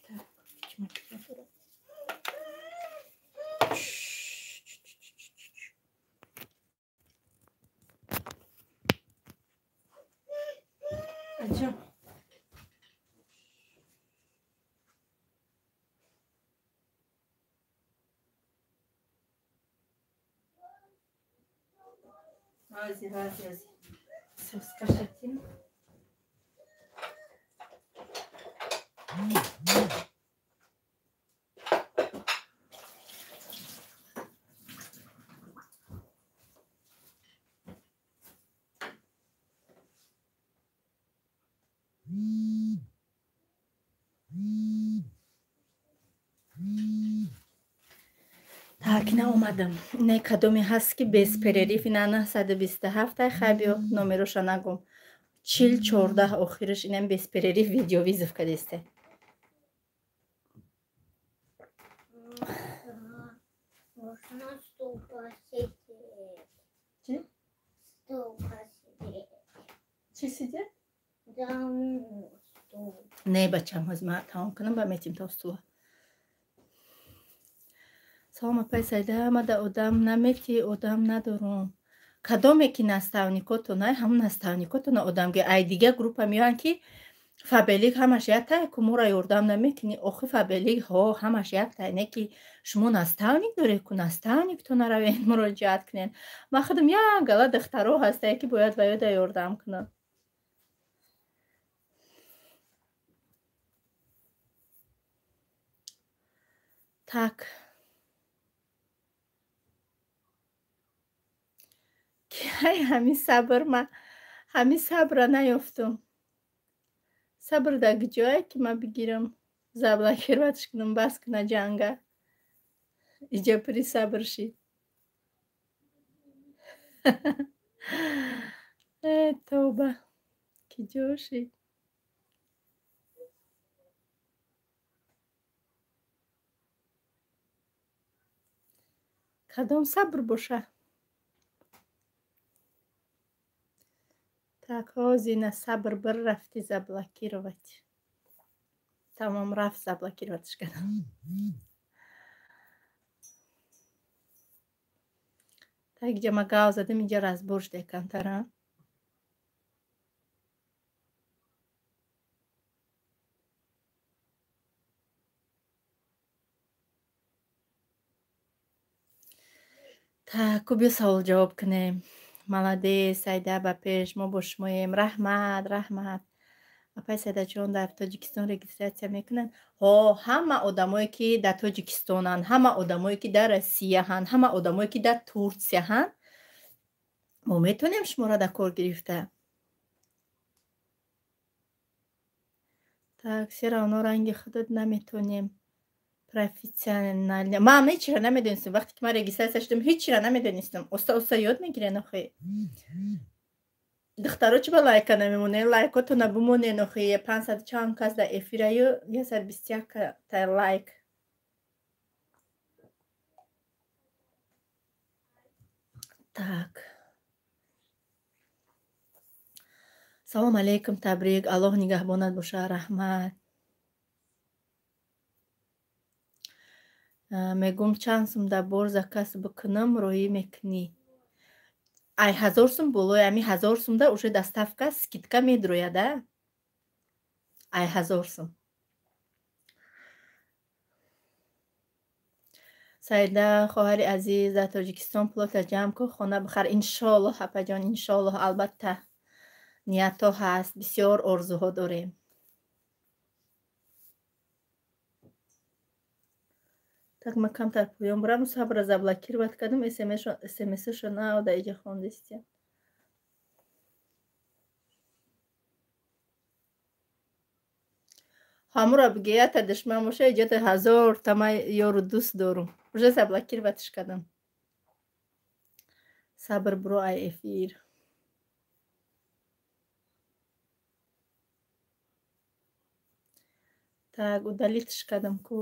Так, чима телефон. Аҷа. Ҳозир, ҳозир, ҳозир. Соскашатин. Так, ина омадам. Ина кадоме ҳаст ки без перерыв, ина 927 хай биё номероша нагум. 4014 охираш инам без перерыв видеовызов кадесте. Можно стул посидеть. Чи? Стул посидеть. Чи сидеть? Да, стул. Не, бачам, ҳозир ман тамом кунам, ба метим то стула. Салом апай Сайда, ма да одам намети, одам надорум. Кадоме ки наставникотона, ҳамон наставникотона одам ги. Ай дига группа меоянд ки Фаберлик ҳамаш яктай, ку моро ёрдам намекунӣ. Охи Фаберлик ҳо ҳамаш яктай, не ки шумо наставник доред, ку наставниктона равед муроҷиат кунед. Ман худам як гала духтаро ҳастае ки бояд ба ёда ёрдам кунам. Так. Ки ҳамин сабр ма ҳамин сабра наёфтум. Сабр дар ҷое ки ман бигирам, заблокировать ш кунам, бас куна ҷанга. Иҷа пури сабр шид. Э, тавба, ки ҷо шид? Кадом сабр боша? Так, ҳозина сабр бир рафти заблокировать. Тамом, рафт, заблокировать ш кардам. Так, иҷа ма гав задам, иҷа разбор шуда камтара. Так, ку биё савол ҷавоб кунем. Молодец, Сайда, ба пеш, мо бо шумоем. Раҳмат, раҳмат. Апай Сайдаҷон, дар Тоҷикистон регистрация мекунанд? Ҳо, ҳама одамое ки дар Тоҷикистонанд, ҳама одамое ки дар Россияҳанд, ҳама одамое ки дар Турсияҳанд, мо метавонем шуморо дар кор гирифта. Так, все равно ранги худат наметонем. Профессионально. Ман ҳечира намедонистам. Вақте ки ман регистрация шудам, ҳечира намедонистам. Оста оста ёд мегирен охи. Духтаро, чӣ ба лайка намемонед? Лайкотона бимонен охи. 500 чанд кас дар эфираю, 121 та лайк. Так. Салом алейкум, табрик. Аллоҳ нигаҳбонат боша, раҳмат. Мегӯм, чанд сум дар бор заказ бикунам, роҳӣ мекунӣ? Ай 1000 сум болои ами 1000 сумда уже доставка скидка медрояда. Ай 1000 сум. Саида, хоҳари азиз, дар Тоҷикистон пулота ҷамъ кун, хона бихар. Иншоаллоҳ, апаҷон, иншоаллоҳ, албатта. Ниятҳо ҳаст, бисёр орзуҳо дорем. Так, ман камтар поён бурам, сабра заблокировать кардам, смсшо нав дар иҷа хондистем. Ҳамура биге, ята душман боша, иҷата ҳазорта ман ёру дӯст дорум. Уже заблокировать ш кардам. Сабр, буро ай эфир. Так, удалить ш кардам ку.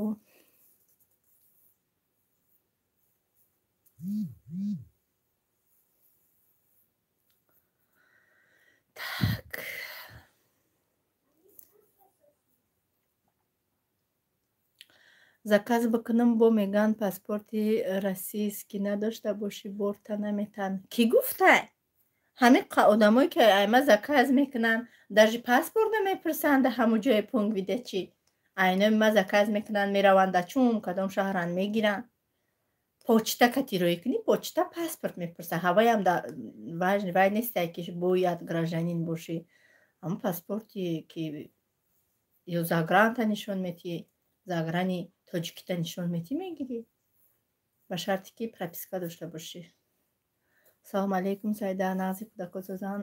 Так. Заказ бикунам, бо меган паспорти российский надошта бошӣ, борта наметан. Кӣ гуфта? Ҳамин одамое ки айма заказ мекунанд, даже паспорт намепурсанд ҳамун ҷои пункт выдачи. Айнои ма заказ мекунанд, мераванд да чун кадом шаҳранд мегиранд. Почта кати роӣ кунӣ, почта паспорт мепурсад. Ҳаваям важный вай нестай ки бояд гражданин бошӣ. Ҳамун паспорти ки ё загранта нишон метиҳӣ, заграни тоҷикита нишон метиҳӣ, мегирӣ. Ба шарте ки прописка дошта бошӣ. Салом алейкум, Сайда, нағзи кӯдако созан.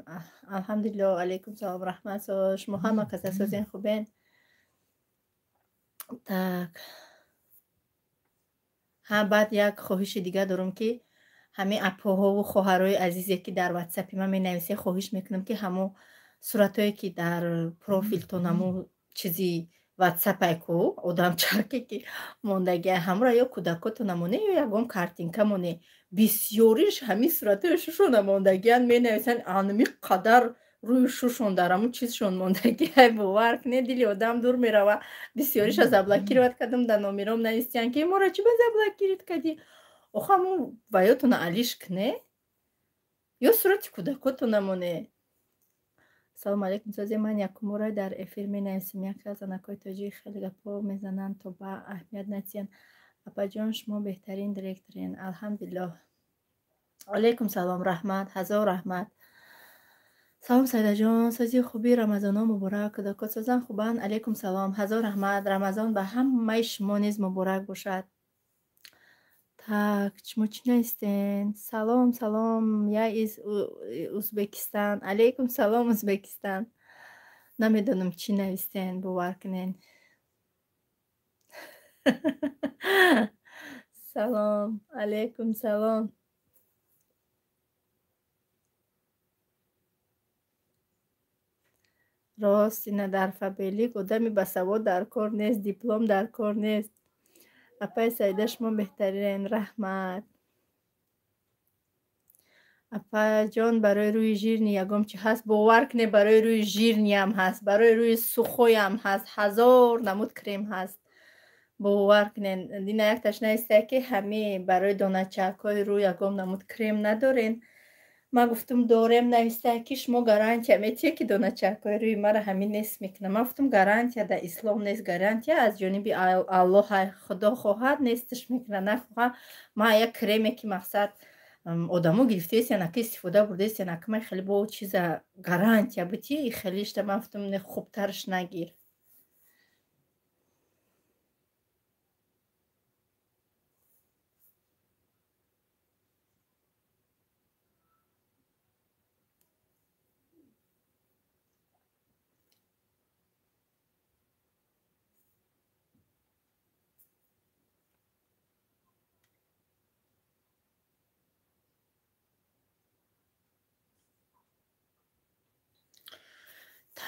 Алҳамдулилло, алейкум салом, раҳмат. Шумо ҳама каса созен, хубен? Так. Ҳа, баъд як хоҳиши дига дорам, ки ҳамин апоҳову хоҳарои азизе ки дар ватсапи ман менависед, хоҳиш мекунам, ки ҳамо суратҳое ки дар профилтон, ҳамо чизи ватсапай ку одамчаке ки мондагия, ҳамро ё кӯдакотона моне, ё ягон картинка моне. Бисёриш ҳамин суратҳои шушона мондагиян, менависанд, анми қадар рӯи шушон дар ҳамун чизшон мондагия, бовар кунед, дили одам дур мерава. Бисёриша заблокировать кардам, дар номером навистиян, ки моро чӣ ба заблокировать кардӣ? Охо, ҳамун ваётона алиш куне, ё сурати кӯдакотона моне. Салому алейкум, созе, ман якумбора дар эфир менависам. Яке аз занакҳои тоҷик хеле гапҳо мезананд, то ба аҳамият натиҳанд. Апаҷон, шумо беҳтарин директорен. Алҳамдулиллоҳ. Алейкум салом, раҳмат, ҳазор раҳмат. Салом, Сайдаҷон, сози хуби, Рамазоно муборак, кӯдакот созан, хубанд? Алейкум салом, ҳазор раҳмат. Рамазон ба ҳамаи шумо низ муборак бошад. Так, шумо чӣ навистен? Салом, салом, я из Узбекистан. Алейкум салом, Узбекистан. Намедонам чӣ навистен, бовар кунен. Салом, алейкум салом. Рост, ина дар Фаберлик одами басавод дар кор нест, диплом дар кор нест. Апай Саида, шумо беҳтарин, раҳмат. Апаҷон, барои рӯи жирни ягон чи ҳаст? Бовар кунед, барои рӯи жирниам ҳаст, барои рӯи сухоям ҳаст, ҳазор намуд крем ҳаст. Бовар кунед, дина якташ навистае ки ҳами барои доначакҳои рӯ ягон намуд крем надорен. Ман гуфтум дорем, навистае ки шумо гарантия метиҳед ки доначакҳои рӯи мара ҳамин нест мекунам. Ман гуфтум гарантия дар ислом нест, гарантия аз ҷониби Аллоҳ, Худо хоҳад нестиш мекунад, нахоҳад. Ман як креме ки мақсад одамо гирифтаест, янаки истифода бурдаест, янаки ман хеле бо чиза гарантия битӣ, хелишта ман гуфтум не, хубтарш нагир.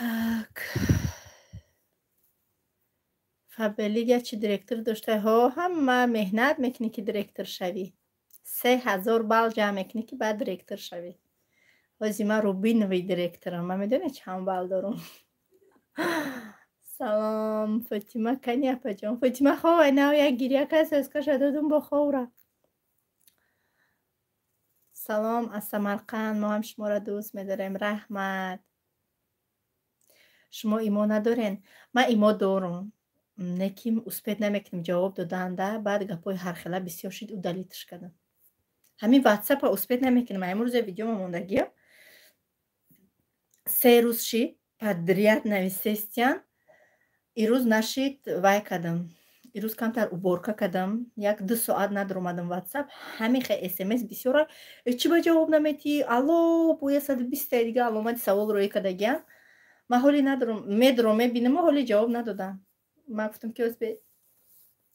Так. Фаберлик як чи директор дошта? Ҳо, ҳама меҳнат мекунӣ ки директор шавӣ. 3000 балл ҷамъ мекунӣ ки баъд директор шавӣ. Ҳози ман рубиновый директорам. Ман медонед чанд балл дорам? Салом, Фотима, кани апаҷон. Фотима ховай, нав як гиря кас эскаша додум бо хов рафт. Салом аз Самарқанд, мо ҳам шуморо дӯст медорем. Раҳмат. Шумо имо надорен? Ман имо дорум, лекин успеть намекунем ҷавоб доданда, баъд гапҳои ҳархела бисёр шид, удалить кардам. Ҳамин ватсапа успеть намекунем. Имрӯзе видеома мондагиям. 3 рӯз шид подряд нависестиян. Ирӯз нашид, вай кардам. Ирӯз камтар уборка кардам, 1-2 соат надромадам ватсап. Ҳамин хел смс бисёра. Чӣ ба ҷавоб наметиҳӣ? Алло, бо 120 дига аломати савол рӯй кардагиям. Ман ҳоли надорам, медром, мебинам, ҳоли ҷавоб надодам. Ман гуфтам ки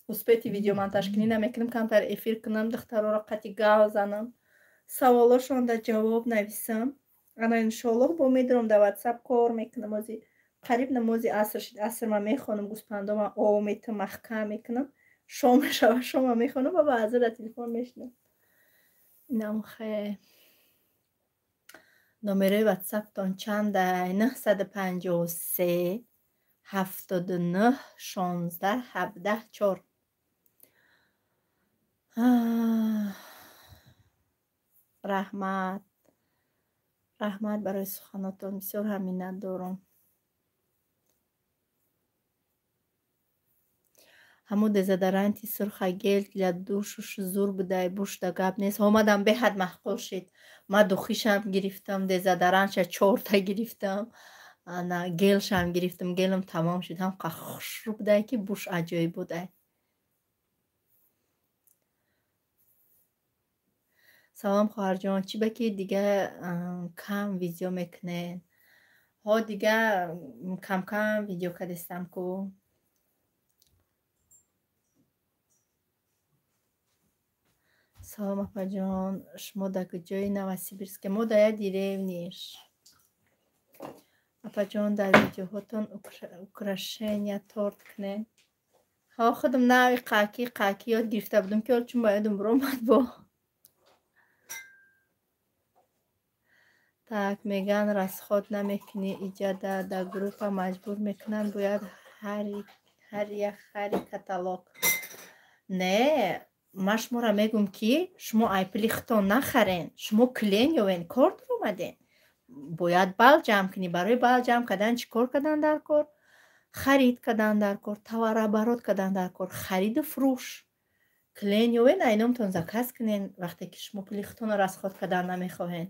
успети видеомонтажкунӣ намекунам, камтар эфир кунам, духтароро қати гав занам, саволошонда ҷавоб нависам. Ана иншоаллоҳ бо медром дар ватсап кор мекунам. Ози қариб намози аср шид, аср ман мехонам, гӯспандома об метам, маҳкам мекунам, шом мешава, шома мехонам ва баъза дар телефон мешинам. Инам хе. Номерои ватсаптон чанда? 953 79 16 17 4. Раҳмат, раҳмат барои суханотон, бисёр ҳам миннат дорам. Ҳамун дезодоранти сурха гель для душуш зур будай, бушда гап нест. Омадам беҳад маъқул шид. Ман духишам гирифтам, дезодорантша 4та гирифтам, ана гелшам гирифтам, гелам тамом шуд. Ҳам хушрӯ будай ки буш аҷоиб будай. Салом хоҳарҷон, чӣ ба ки дига кам видео мекунед? Ҳо, дига камкам видео кардистам ку. Салом апаҷон, шумо дар куҷои Новосибирске? Мо дар як деревниш. Апаҷон, дар видеоҳотон украшения торт кунед. Ҳо, худам нави қаки қаки ёд гирифта будам ки чун ба ёдам биромад бо. Так, меган расход намекунӣ, иҷада дар группа маҷбур мекунанд, бояд ҳар як хари каталог. Не, ман шуморо мегӯм ки шумо ай пули худтон нахарен, шумо клиент ёвен, кор дуромаден. Бояд балл ҷамъ кунӣ. Барои балл ҷамъ кардан чӣ кор кардан дар кор? Харид кардан дар кор, товарооборот кардан дар кор, хариду фурӯш. Клиент ёвен, айномтон заказ кунен, вақте ки шумо пули худтонро расход кардан намехоҳед.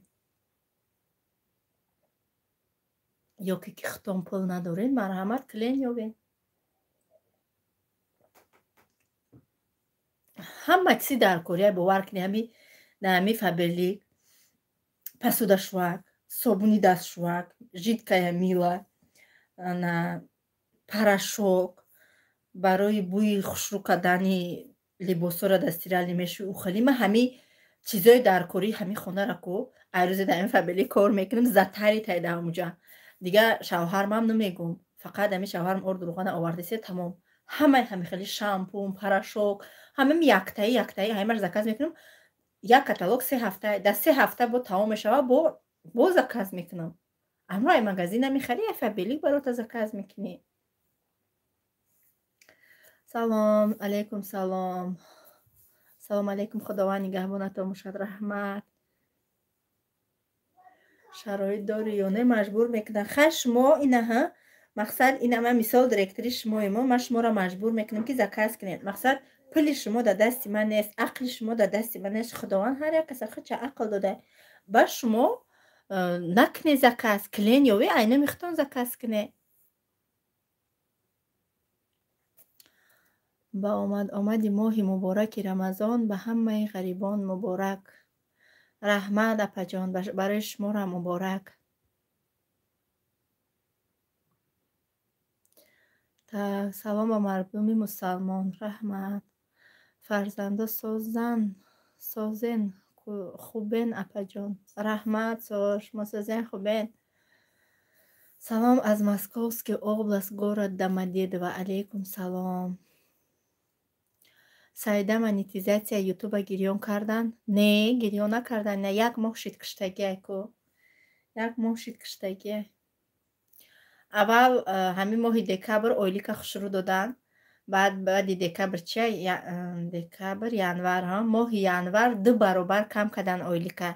Ё ки худтон пул надоред, марҳамат клиент ёвен. Ҳама чизи даркория бовар кунед, ҳами ҳами Фаберлик, посудашӯвак, собуни дастшӯвак, жидкая мыла, ана порошок барои бӯи хушрӯ кардани либосҳоро дар стиральный мешӯи, ухали. Ман ҳами чизои даркории ҳами хонаро ку ай рӯзе дар ҳами Фаберлик кор мекунам, затари тай дар ҳамуҷа. Дигар шавҳармам намегӯм, фақат ҳами шавҳарам орду рӯғана овардасе, тамом. Ҳамаи ҳами хели шампун, порошок, ҳамаи яктаи яктаи ҳамааш заказ мекунам. Як каталог 3 ҳафта, дар 3 ҳафта бо тамом мешавад, бо заказ мекунам. Амро ай магазин намехарӣ, ай Фаберлик барота заказ мекунӣ. Салом алейкум, салом, салом алейкум. Худованд нигаҳбонатон бошад, раҳмат. Шароит дорӣ ё не, маҷбур мекунанд. Хай, шумо инаҳа, мақсад ина, ман мисол директори шумоемо, ман шуморо маҷбур мекунам, ки заказ кунед. Мақсад, пули шумо дар дасти ман нест, ақли шумо дар дасти ман нест. Худованд ҳар як каса худша ақл дода. Ба шумо накунед заказ, клиент ёвӣ, айна мехтон заказ кунед. Ба омад омади моҳи мубораки Рамазон ба ҳамаи ғарибон муборак. Раҳмат, апаҷон, барои шуморо муборак. Так, салом ба мардуми мусалмон, раҳмат. Фарзандо созан, созен, хубен, апаҷон? Раҳмат, шумо созен, хубен? Салом аз Московский область, город Домодедово. Алейкум салом. Саида, монетизатсия ютуба гирён кардан? Не, гирён накардан, на, як моҳ шид киштагиай ку, як моҳ шид киштагиай. Аввал ҳамин моҳи декабр ойлика хушрӯ доданд, баъд баъди декабр чия, декабр, январ, моҳи январ 2 баробар кам кардан ойлика.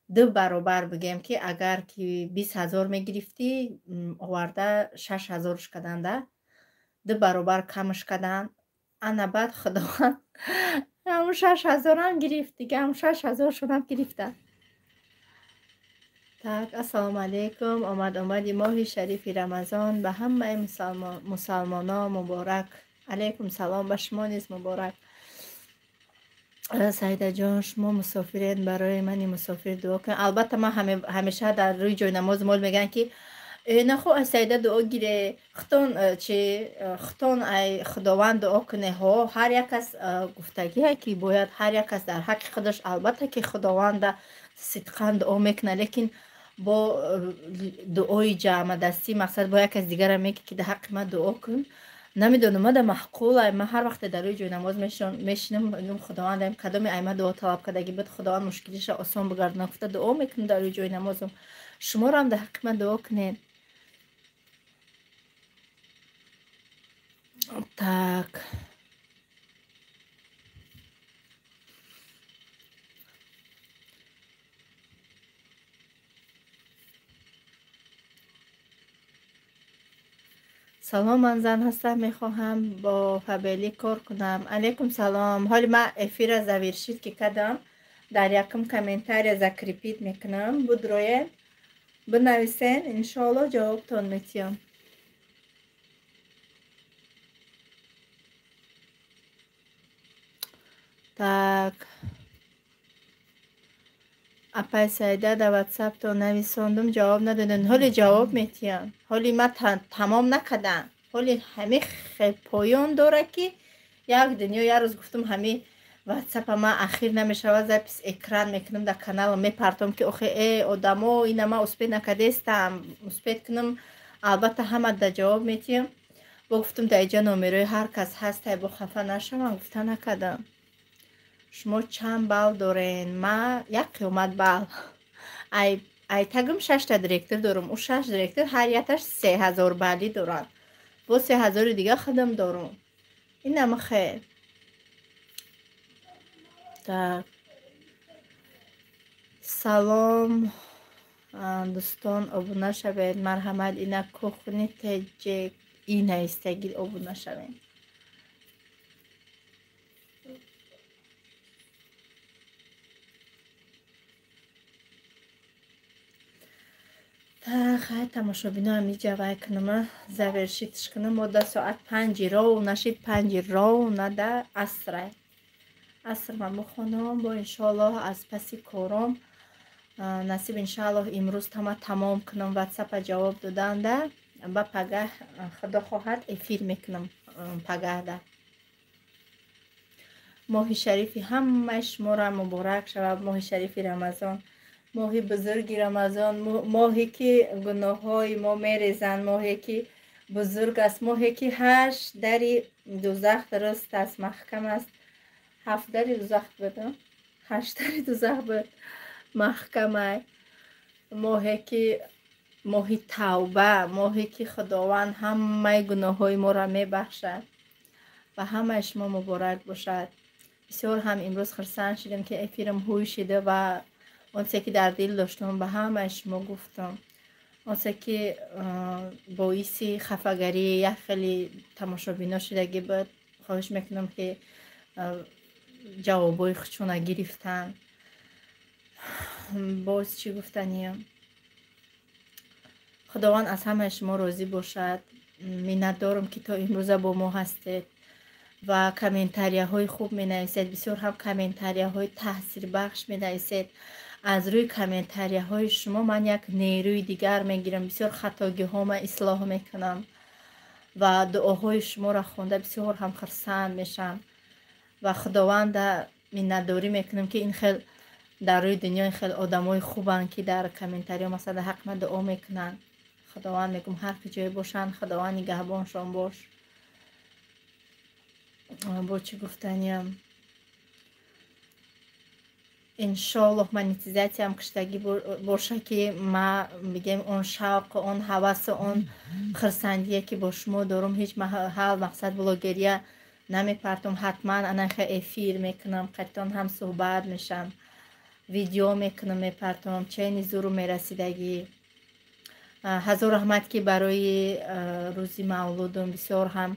2 баробар бигем, ки агар ки 20 000 мегирифтӣ, оварда 6000-ш карданда, 2 баробар камш карданд. Ана баъд худованд ҳамун 6000-ам гирифт, дига ҳамун 6000-шонам гирифта. Так, ассалому алайкум. Омад омади моҳи шарифи Рамазон ба ҳамаи мусалмоно муборак. Алайкум салом, ба шумо низ муборак. Саидаҷон, шумо мусофиред, барои мани мусофир дуо кунед. Албатта, ман ҳамеша дар рӯи ҷойнамоз мол мегӯянд, ки нахо ай Саида дуо гире, хутон чи, хутон ай Худованд дуо куне. Ҳо, ҳар як кас гуфтагие, ки бояд ҳар як кас дар ҳаққи худаш, албатта, ки Худованда сидқан дуо мекунад, лекин бо дуои ҷамъадастӣ, мақсад, бо як кас дигара меги, ки дар ҳаққи ман дуо кун. Намедонам, мада маъқул. Ман ҳар вақте дар рӯи ҷойнамоз мешинам, мегӯям: Худованд, кадоме ай ман дуо талаб кардагӣ буд, Худованд мушкилиша осон бигардона, гуфта дуо мекунам дар рӯи ҷойнамозам. Шуморо ҳам дар ҳаққи ман дуо кунед. Так, салом, ман зан ҳастам, мехоҳам бо Фаберлик кор кунам. Алейкум салом. Ҳоли ман эфира завершить ки кардам, дар якум комментария закрепить мекунам, будроед, бинависен, иншоалло ҷавобтон метиҳам. Так, апай Саида, дар ватсаптон нависондум, ҷавоб надодем. Ҳоли ҷавоб метиҳам, ҳоли ман тамом накардам. Ҳоли ҳами поён дора, ки як дунё. Як рӯз гуфтум, ҳами ватсапа ман ахир намешавад, запись экран мекунам, дар каналам мепартом, ки охе, э одамо, ина ман успеть накардестам. Успеть кунам, албатта, ҳама да ҷавоб метиҳам. Бо гуфтум, дар иҷа номерои ҳар кас ҳастай, бо хафа нашавам, гуфта накардам. Шумо чанд балл дорен? Ма як қиёмат балл. Ай тагм шашта директор дорум, ӯ шаш директор ҳар якташ 3000 баллӣ доранд, бо 3000-и дига худам дорум. Инама хел. Так, салом, дӯстон, обуна шавед, марҳамат. Ина кухни теҷек инаистагӣ, обуна шавед. Хай, тамошобино, ҳамиҷа вай кунама, завершить ш кунам. Мо да соат 5 ров нашид, 5 ров нада асрай. Асрма бихонам, бо иншоаллоҳ аз паси кором насиб иншоаллоҳ имрӯз тама тамом кунам ватсапа ҷавоб доданда, ба пагаҳ худо хоҳад эфир мекунам пагаҳда. Моҳи шарифи ҳамаи шуморо муборак шавад, моҳи шарифи Рамазон, моҳи бузурги Рамазон, моҳе ки гуноҳҳои мо мерезанд, моҳе ки бузург аст, моҳе ки 8 дари дузах дуруст аст, маҳкам аст. 7 дари дузах буд, 8 дари дузах буд, маҳкамай. Моҳе ки моҳи тавба, моҳе ки Худованд ҳамаи гуноҳҳои моро мебахшад. Ба ҳамаи шумо муборак бошад. Бисёр ҳам имрӯз хурсанд шудем ки эфирам ҳуй шида ва онче ки дар дил доштам ба ҳамаи шумо гуфтам. Онче ки боиси хафагарии як хеле тамошобино шудагӣ буд, хоҳиш мекунам ки ҷавобҳои худшона гирифтанд. Боз чӣ гуфтаниям? Худованд аз ҳамаи шумо розӣ бошад. Миннатдорам ки то имрӯза бо мо ҳастед ва комментарияҳои хуб менависед, бисёр ҳам комментарияҳои таъсирбахш менависед. Аз рӯи комментарияҳои шумо ман як нерӯи дигар мегирам, бисёр хатогиҳома ислоҳ мекунам ва дуоҳои шуморо хонда бисёр ҳам хурсанд мешавам ва Худованда миннатдорӣ мекунам ки ин хел дар рӯи дунё ин хел одамои хубанд ки дар комментариҳо масалан ҳақ ма дуо мекунанд. Худованд мегӯм ҳар ки ҷое бошанд, Худованд нигаҳбоншон бош. Бо чӣ гуфтаниям? Иншоаллоҳ монетизатсиям киштагӣ боша ки ма бигем он шавқу он ҳавасу он хурсандие ки бо шумо дорум, ҳеҷ ҳал мақсад блогерия намепартом. Ҳатман анаха эфир мекунам, қатитон ҳам суҳбат мешам, видео мекунам, мепартом, чени зуру мерасидагӣ. Ҳазор раҳмат ки барои рӯзи мавлудум бисёр ҳам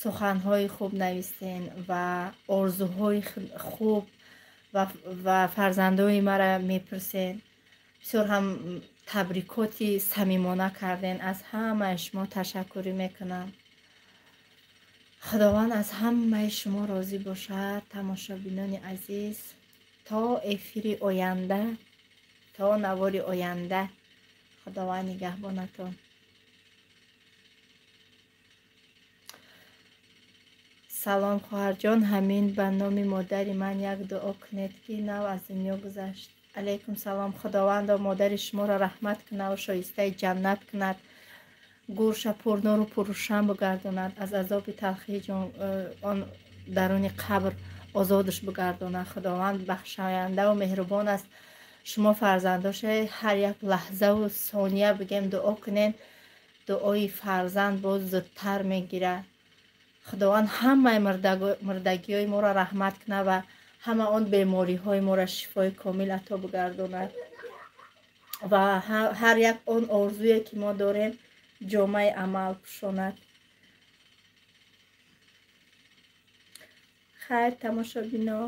суханҳои хуб навистен ва орзуҳои хуб ва фарзандои маро мепурсен. Бисёр ҳам табрикоти самимона карден. Аз ҳамаи шумо ташаккурӣ мекунам. Худованд аз ҳамаи шумо розӣ бошад, тамошобинони азиз. То эфири оянда, то навори оянда, Худованд нигаҳбонатон. Салом хоҳарҷон, ҳамин ба номи модари ман як дуо кунед ки нав аз дунё гузашт. Алайкум салом. Худовандо модари шуморо раҳмат кунад ва шоистаи ҷаннат кунад, гӯрша пурнуру пуррӯшан бигардонад, аз азоби талхии он даруни қабр озодаш бигардонад. Худованд бахшояндаву меҳрубон аст. Шумо фарзандоше ҳар як лаҳзаву сония бигем дуо кунед, дуои фарзанд боз зудтар мегирад. Худованд ҳамаи мурдагиҳои моро раҳмат кунад ва ҳама он бемориҳои моро шифои комил ато бигардонад ва ҳар як он орзуе ки мо дорем ҷомаи амал пӯшонад. Хайр, тамошобино.